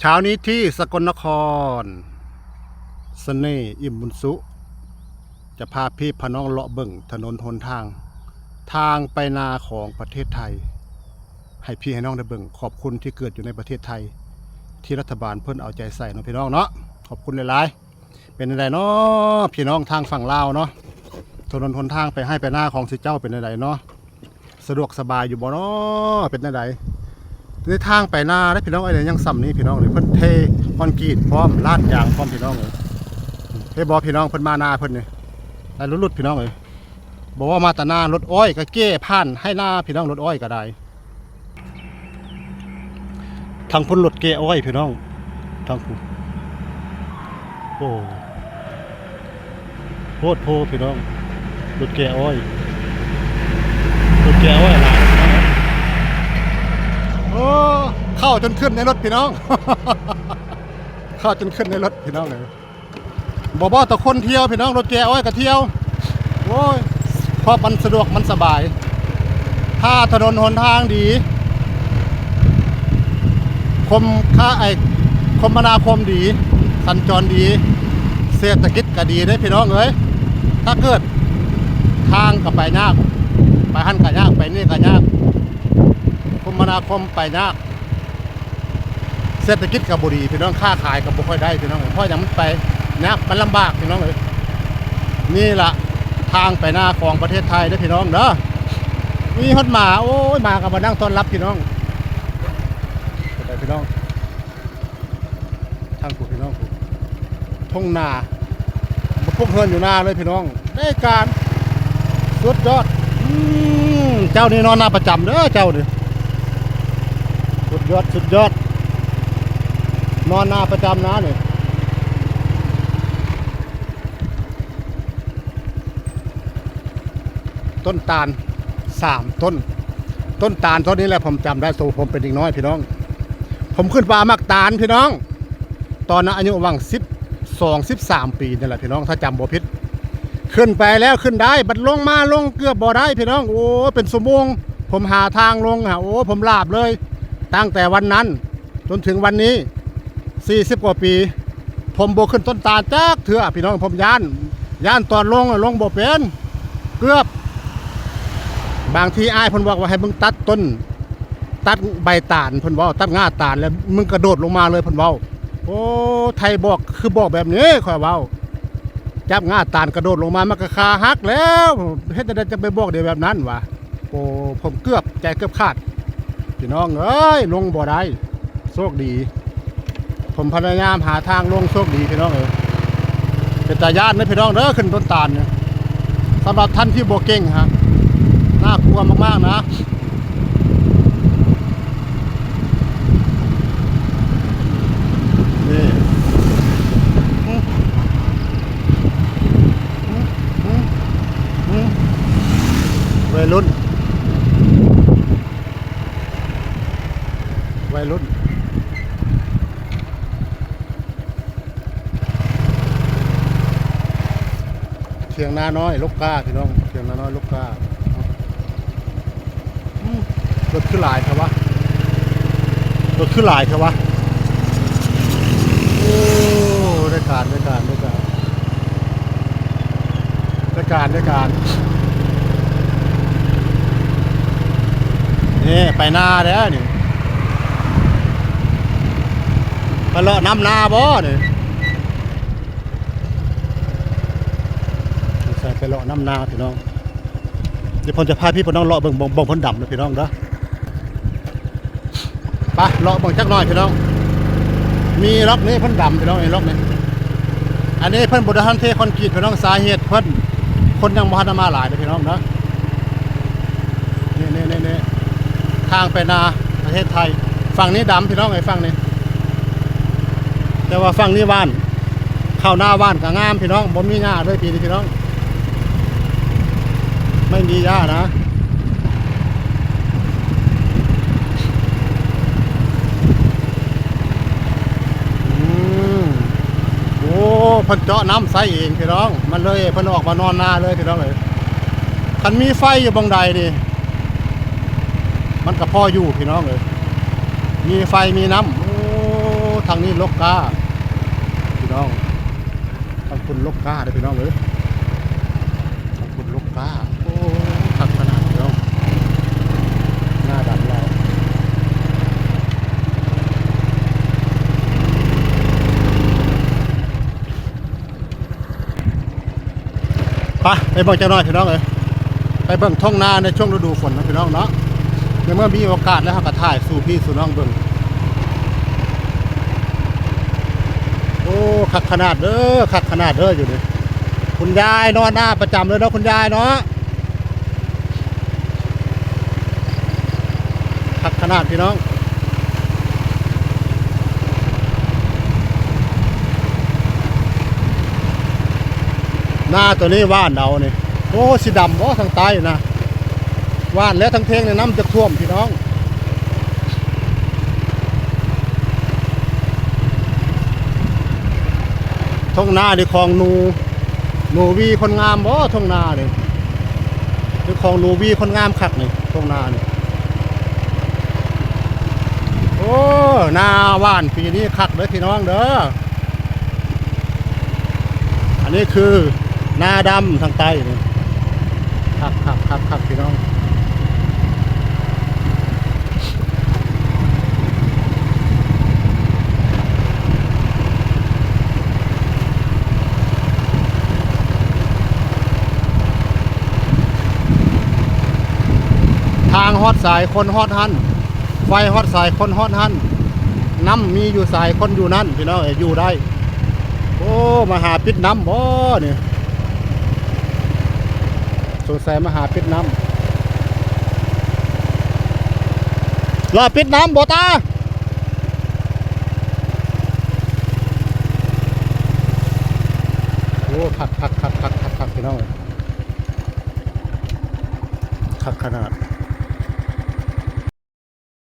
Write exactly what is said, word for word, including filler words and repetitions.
เช้านี้ที่สกลนคร เสน่ห์ อิ่มบุญสุ จะพาพี่พาน้องเลาะเบิ่งถนนหนทาง ทางไปนาของประเทศไทย ให้พี่ให้น้องได้เบิ่ง ขอบคุณที่เกิดอยู่ในประเทศไทย ที่รัฐบาลเพิ่นเอาใจใส่เนาะพี่น้องเนาะ ขอบคุณหลายๆ เป็นจั่งใดเนาะพี่น้องทางฝั่งลาวเนาะ ถนนหนทางไปไฮ่ไปนาของสิเจ้าเป็นจั่งใดเนาะ สะดวกสบายอยู่บ่เนาะ เป็นจั่งใด ในทางไปนาเด้อพี่น้องเอ้ย ยังส่ำนี้พี่น้องเอ้ย เพิ่นเทคอนกรีตพร้อม ลาดยางพร้อมพี่น้องเอ้ย เห็นบ่พี่น้อง เพิ่นมานาเพิ่นนี่ ได้หลุดๆ พี่น้องเอ้ย บอกว่ามาแต่นารถอ้อยก็แก่ผ่านไฮ่นาพี่น้อง รถอ้อยก็ได้ ทางพุ้นรถแก่อ้อยพี่น้อง ทางพุ้น โอ้ โพดโพพี่น้อง รถแก่อ้อย รถแก่อ้อยหลายพี่น้อง โอ้ เข้าจนขึ้นในรถพี่น้อง เข้าจนขึ้นในรถพี่น้องเลย บ่บ่แต่คนเที่ยวพี่น้อง รถแก่อ้อยก็เที่ยว โอ้ย เพราะมันสะดวกมันสบาย ถ้าถนนหนทางดี คมค่าไอ้คมนาคมดี สัญจรดี เศรษฐกิจก็ดีเด้อพี่น้องเอ้ย ถ้าเกิดทางก็ไปยาก ไปหั่นก็ยาก ไปนี่ก็ยาก คมนาคมไปยาก เศรษฐกิจก็บ่ดีพี่น้อง ค้าขายก็บ่ค่อยได้พี่น้อง เพราะหยังมันไปยาก มันลำบากพี่น้องเอ้ย นี่ล่ะทางไปนาของประเทศไทยเด้อพี่น้องเด้อ มีฮอดหมา โอ้ย หมาก็มานั่งต้อนรับพี่น้อง ไปพี่น้อง ทางพุ้นพี่น้องพุ้น ทุ่งนา พวกเฮือนอยู่นาเลยพี่น้อง ได้การ สุดยอด อืม เจ้านี่นอนนาประจำเด้อเจ้านี่ สุดยอด สุดยอด นอนนาประจำนะนี่ ต้นตาลสามต้น ต้นตาลต้นนี้แหละผมจำได้ โตผมเป็นเด็กน้อยพี่น้อง ผมขึ้นไปหาหมากตาลพี่น้อง ตอนนั้นอายุหว่างสิบสอง สิบสาม ปีนี่แหละพี่น้อง ถ้าจำบ่ผิด ขึ้นไปแล้วขึ้นได้ บัดลงมาลงเกือบบ่ได้พี่น้อง โอ้ เป็นชั่วโมง ผมหาทางลงหา โอ้ ผมหลาบเลย ตั้งแต่วันนั้น จนถึงวันนี้ สี่สิบ กว่าปี ผมบ่ขึ้นต้นตาลจักเทื่อพี่น้อง ผมย้าน ย้านตอนลงอะ ลงบ่เป็น เกือบ บางทีอ้ายเพิ่นบอกว่าให้มึงตัดต้น ตัดใบตาล เพิ่นเว้า ตัดง่าตาล แล้วมึงกระโดดลงมาเลย เพิ่นเว้า โอ้ ไทยบอก คือบอกแบบนี้ ข้อยเว้า จับง่าตาลกระโดดลงมา มันก็ขาหักแล้ว เฮ็ดจั่งใดจะไปบอกได้แบบนั้นวะ โอ้ ผมเกือบ ใจเกือบขาด พี่น้องเอ้ย ลงบ่ได้ โชคดี ผมพยายามหาทางลง โชคดีพี่น้องเอ้ย เป็นตาย้านเด้อพี่น้องเด้อ ขึ้นต้นตาลเนี่ย สำหรับท่านที่บ่เก่งฮะ น่ากลัวมากๆ นะ นี่ วัยรุ่น วัยรุ่น เถียงนาน้อยลกกาพี่น้อง เถียงนาน้อยลกกา อืม รถคือหลายแท้วะ รถคือหลายแท้วะ โอ้ ได้การ ได้การ ได้การ ได้การ ได้การ นี่ ไปนาแล้วนี่ ไปเลาะนำนาบ่นี่ ใส่ไปเลาะนำนาพี่น้อง เดี๋ยวผมจะพาพี่พาน้องเลาะเบิ่ง บ่ง บ่งเพิ่นดำนะพี่น้องเด้อ ไปเลาะเบิ่งจักหน่อยพี่น้อง มีล็อกนี้เพิ่นดำพี่น้อง ไอ้ล็อกนี้ อันนี้เพิ่นบ่ได้ทันเทคอนกรีตพี่น้อง สาเหตุเพิ่น คนยังบ่ทันได้มาหลายเด้อพี่น้องเด้อ นี่ นี่ นี่ นี่ ทางไปนาประเทศไทย ฝั่งนี้ดำพี่น้อง ไอ้ฝั่งนี้ แต่ว่าฝั่งนี้หว่าน ข้าวนาหว่านก็งามพี่น้อง บ่มีหญ้าเลยปีนี้พี่น้อง ไม่มีหญ้านะ อืม โอ้ เพิ่นเจาะน้ำใส่เองพี่น้อง มันเลย เพิ่นออกมานอนนาเลยพี่น้องเอ้ย คันมีไฟอยู่บ่งใดนี่ มันก็พออยู่พี่น้องเอ้ย มีไฟมีน้ำ โอ้ ทางนี้ลกกา พี่น้อง ทางคุณลกกาเด้อพี่น้องเอ้ย ทางคุณลกกา โอ้ คักขนาดพี่น้อง หน้าดำแล้ว ไป ไปเบิ่งจักหน่อยพี่น้องเอ้ย ไปเบิ่งท้องนาในช่วงฤดูฝนนะพี่น้องเนาะ ในเมื่อมีโอกาสแล้วเราก็ถ่ายสู่พี่สู่น้องเบิ่ง โอ้ คักขนาดเด้อ คักขนาดเด้ออยู่นี่ คุณยายนอนหน้าประจำเลยเนาะคุณยายเนาะ คักขนาดพี่น้อง หน้าตัวนี้หว่านเอานี่ โอ้ สิดำบ่ทางใต้นะ หว่านแล้วทางเทิงเนี่ยน้ำจะท่วมพี่น้อง ท้องนานี่ของหนู หนูวีคนงามบ่ท้องนานี่ เป็นของหนูวีคนงามคักนี่ท้องนานี่ โอ้ นาหว่านปีนี้คักเด้อพี่น้องเด้อ อันนี้คือนาดำทางใต้นี่ คักคักคักคักพี่น้อง ทางฮอดสายคนฮอดหั้น ไฟฮอดสายคนฮอดหั้น น้ำมีอยู่สายคนอยู่นั่นพี่น้องเอ้ย อยู่ได้ โอ้ มาหาปิดน้ำบ่เนี่ย สงสัยมาหาปิดน้ำ รอปิดน้ำบ่ตา โอ้ คักคักคักคักคักคักพี่น้อง คักขนาด